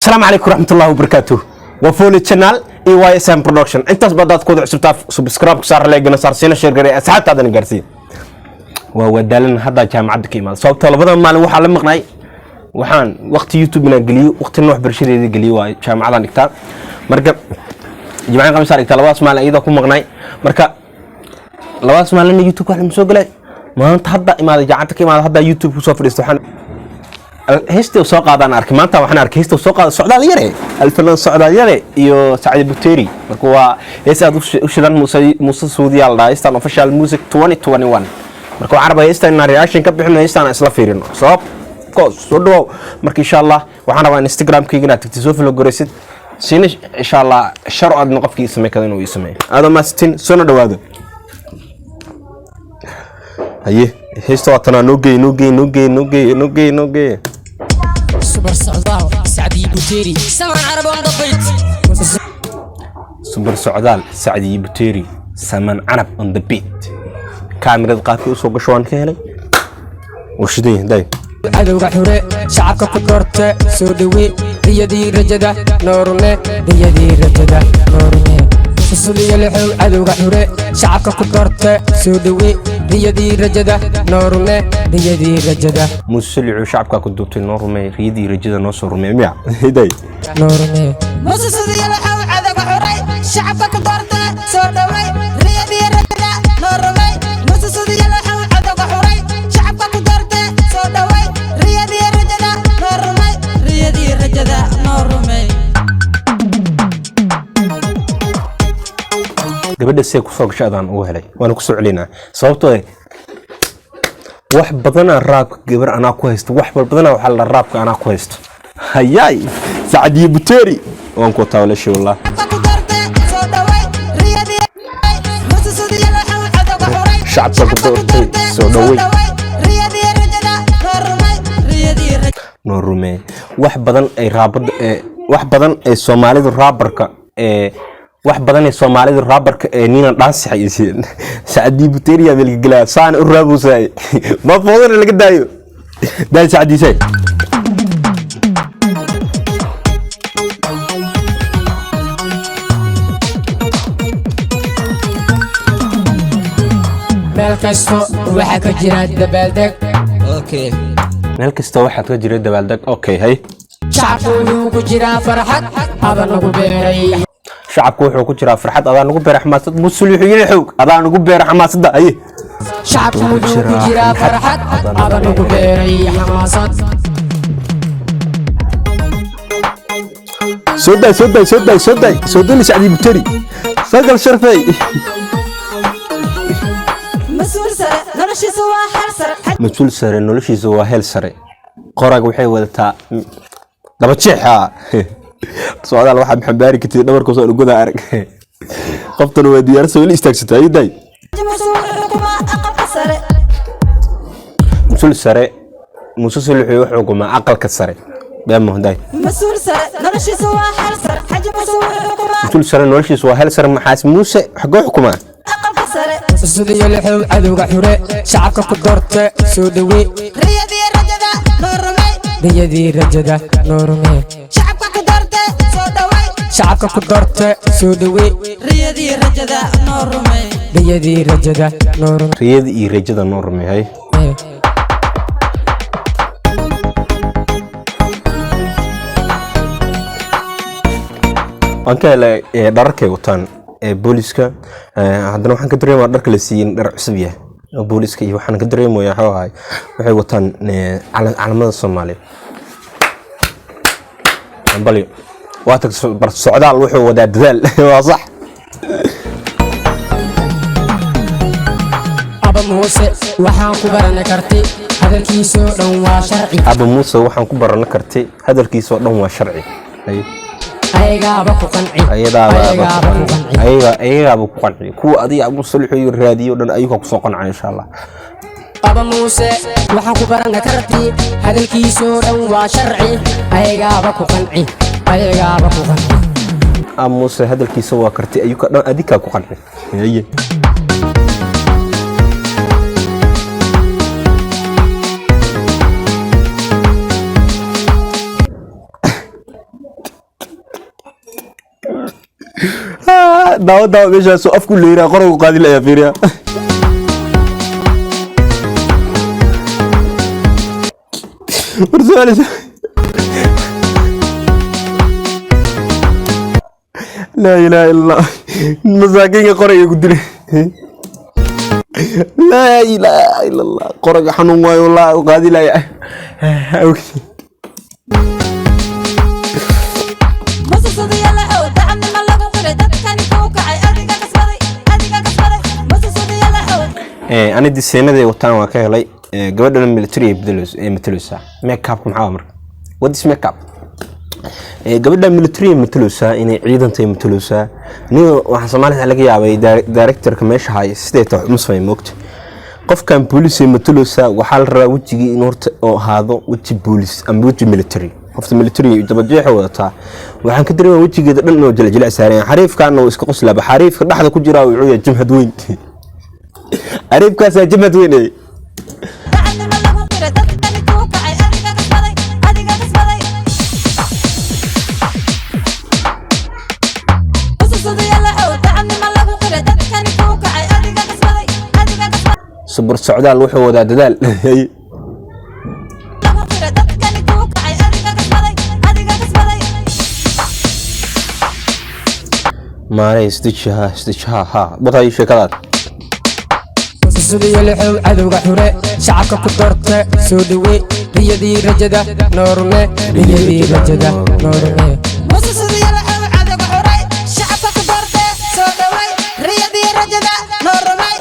Asalaamu calaykum waraxmatullahi wabarakaatuh. Waa Foley Channel iyo YSM Production. Intaas baad kuwada cusubtaa, subscribe ku saar, like-gana saar, siina share garee, asxaabtaadana gaarsiin. Waa wadaalan hadda jaamacadda ka imaada, sababtoo labada maalin waxaa la maqnay, waxaan waqti YouTube inaan geliyo, waqtina waxbarashadeeda geliyo. Waa jaamacadan dhigtaa, marka jimcahan khamiisaan dhigtaa. Labadaas maalin iyadoo ku maqnay, marka labadaas maalin YouTube wax lama soo galay. Maanta hadda imaaday, jaamacadda ka imaada, hadda YouTube kusoo fadhiisto. Waxaan heestii soo qaadaan arkay maanta, waxaan arkay heesta soo qaada Socdaal Yare, Alfanan Socdaal Yare iyo Sacdi Buteri. Marka waa hees aad u shidan. Muuse Muuse Suudiyaa la dhahaa heestan, Official Music 2021. Marka waxaan rabaa heestan inaan reaction ka bixino, heestan aan isla fiirino. Sabab course soo dhawow. Marka insha Allah waxaan rabaa Instagramkayga inaad tagtid, soo follow garaysid, siina insha Allah shar aadna qofkii ii samey kara inuu ii sameeyo. Aadoo mahadsantiin, soona dhawaado. Haye, heesta waa tanaa. Noo geey, noo geey, noo geey, noo geey, noo geey, noo geey. Super Socdaal, Sacdi Buteri, Saman Carab on the beat. Super Socdaal, Sacdi Buteri, Saman Canab on the beat. Kaamirada qaabkii usoo gasho waan ka helay, wuu shidan yahay day. Cadowga xure, shacabka ku doorte, soo dhawee, riyadii rajada noorune, riyadii rajada noorune. Susuliyo lixow, cadowga xure, shacabka ku doorte, soo dhawee, riyadii rajada noorune, riyadii rajada. Muuse Licu, shacabkaa ku duubtay, noo rumey, riyadii rajada noo soo rumey miya day. Noorune. Muuse Suudiyalaxow, cadowga xuray, shacabka ku doorta, soo dhaway, riyadii rajada noo rumay. Muuse Suudiyalaxow, cadowga xuray, shacabka ku doorta, soo dhaway, riyadii rajada noo rumay, riyadii rajada noo rumay. Gabadha see kusoo gashay adaan ugu helay, waana kusoo celinaa, sababtoo eh wax badanaa raabka gabar anaa ku haysto, wax badanaa waxaa la raabka anaa ku haysto. Hayaay, Sacdiye Buteri, waan ku wataa walaashay, wallah. Shacabka ku doorta, soo dhaway, riyadii. Muuse Suudiyalaxow, cadowga xuray, Shacabka ku doortay, soo dhaway. Riyadii rajada noo rumay, riyadii rajada. Noo rumee. Wax badan ay raabada ee wax badan ee Soomaalidu raabarka ee wax badan ee Soomaalidu raabarka ee nina dhaansi xayisiin. Sacdii Buteriya melgelaa saan u raabusay, ma foodana laga daayo daay Sacdiisay. Meel kasto waxaa ka jira dabaaldeg. Meel kasta waxaad ka jira dabaaldeg. Okay, hay. Shacabku wuxuu ku jiraa farxad, adaa nagu beeray. Shacabku wuxuu ku jiraa farxad, adaa nagu beera xamaasad. Musulixiin xoog, adaa nagu beera xamaasadda. Haye. Shacabku wuxuu ku jiraa farxad, adaa nagu beeray xamaasad. Soo daay, soo daay, soo daay, soo daay, soo dali. Sacdii Buteri, sagal sharfey. Mas-uul sare noloshiisu waa xal sare. Mas-uul sare noloshiisa waa heel sare. Qoraga waxay wadataa daba jeexa. Socdaal waxaad xambaari kartid dhabarka soo ugoda arag. Qoftana waa diyaarsa, weli istaagsataa iday. Mas-uul xukuma aqalka sare. Mas-uul sare Muuse Sulixi wuxuu xukumaa aqalka sare, beemo day. Mas-uul sare noloshiisu waa xal sare, Xaji Muuse wuxuu xukumaa. Mas-uul sare noloshiisa waa heel sare. Maxaas Muuse xagoo xukumaa? Aqalka sare. Susudiyo lixow, cadowga xure, shacabka ku doorte, soo dhawee, riyadii rajada noo rumay, riyadii rajada noo rumee. Shacabka ku doorte, soo dhaway. Shacabka ku doorte, soo dhawee, riyadii rajada noo rumay, riyadii rajada noo rumee. Riyada iyo rajada noo rumeeyay. Waan ka helay dhararkay wataan ee booliska. Haddana waxaan ka dareemayaa dharka la siiyey in dhar cusub yahay oo booliska, iyo waxaan ka dareemayaa waxuu ahay waxay wataan calamada Soomaaliya. Balyo waa tag bar. Socdaal wuxuu wadaa dadaal, waa sax. Aba Muuse waxaan ku barana karti, hadalkiisoo dhan waa sharci. Aba Muuse waxaan ku barano karti, hadalkiisoo dhan waa sharci. Haye. Ayagaaba ku qanci. Ayadaaba. Ayagaaba ku qanci. Ayagaaba ku qanci. Kuwa adiga Abu Sulxu raadiyo dhan ayuga kusoo qancay, insha Allah. Aba Muuse waxaan ku barana karti, hadalkiisoo dhan waa sharci, ayagaaba ku qanci, ayagaaba ku qanci. Aba Muuse hadalkiisa waa karti, ayuka dhan adikaa ku qanci. Haye. Daawo, daawo, meeshaasoo afku leeraa qorowgu qaadi layaa. Fiiriya. War su'aal, laa ilaaha illa Allah. Masaakiinka qorayga ku dilay. Laa ilaaha illa Allah. Qoraga xanuun waayo wallahi, u qaadi laya. Mususudiya laxow dacabnimo lagu qiray, dadkani kuu kacay, adiga kasbaday, adiga kasbaday. Mususudiya laxow. Ani diseenaday wataan waa ka helay. Gabadhana military ay bedelayso, ay matalaysaa. Makeupka maxaa waa marka? What is makeup? Gabadha military ay matalaysaa, inay ciidantay matalaysaa. Aniga waxaan Soomaalida laga yaabay directorka meesha haya sidee tahay uma sameyn moogta. Qofkan booliis ay matalaysaa, waxaa la rabaa wejigii in horta oo ahaado weji booliis ama weji military. Qofta military dabajeexa wadataa, waxaan ka dareemaa wejigeeda dhan inuu jilicjilic saaran yahay. Xariifkaana uu iska qoslaaba. Xariifka dhexda ku jiraa wuxuu yahay jimhad weyn. Xariifkaasaa jimhad weyn eh. Dacabnimo lagu qiray, dadkani kuu kacay, adiga kasbaday, adiga kasbaday. Mususudiya laxow dacabnimo lagu qiray, dadkani kuu kacay, adiga kasbaday, adiga kasbaday. Subur socdaal wuxuu wadaa dadaal. Lagu qiray, dadkani kuu kacay, adiga kasbaday, adiga kasbaday. Maarey, isdeji ha, isdeji ha ha, batay sheekadaad. Susudiyo lixow cadowga xure, shacabka ku doorte, soo dhawey, riyadii rajada noorune, riyadii rajada noorune. Mususudiya laxow cadowga xuray, shacabka ku doorte, soo dhaway, riyadii rajada noo rumay.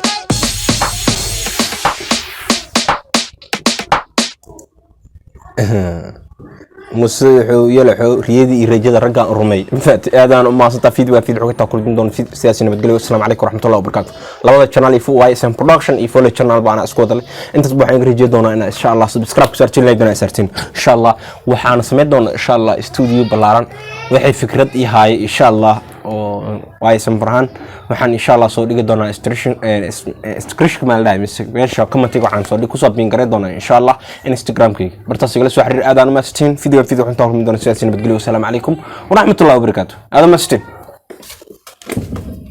Muse wuxuu yalaxo riyadii iyo rajada raggaan u rumay. Mafahat? Aadaan u mahadsantaa. Fiid waa fiid xogta kulmin doon fiid sidaas. Nabadgelyo. Assalaamu calaykum waraxmatullahi wabarakaatu. Labada channel iyo YSM Production iyo Follow channel baana isku wadalay. Intaas waxaan iga rajey doonaa inaa insha Allah subscribe ku saartiin, like doonaa saartiin insha Allah. Waxaana samayn doonaa insha Allah studio ballaaran. Waxay fikrad ii haayay insha Allah oo YSM Farhan, waxaan insha Allah soo dhigi doonaa inscription maa la dhahay mise meesha commentiga. Waxaan soo dhig kusoo pin garay doonaa insha Allah Instagramkayga, bartaas igala soo xiriir. Aadaan u mahadsantiin. Video video waxaan kulmi doonaa sidaas. Nabadgelyo. Wasalaamu calaykum waraxmatullahi wabarakaatu. Aadaan u mahadsantiin.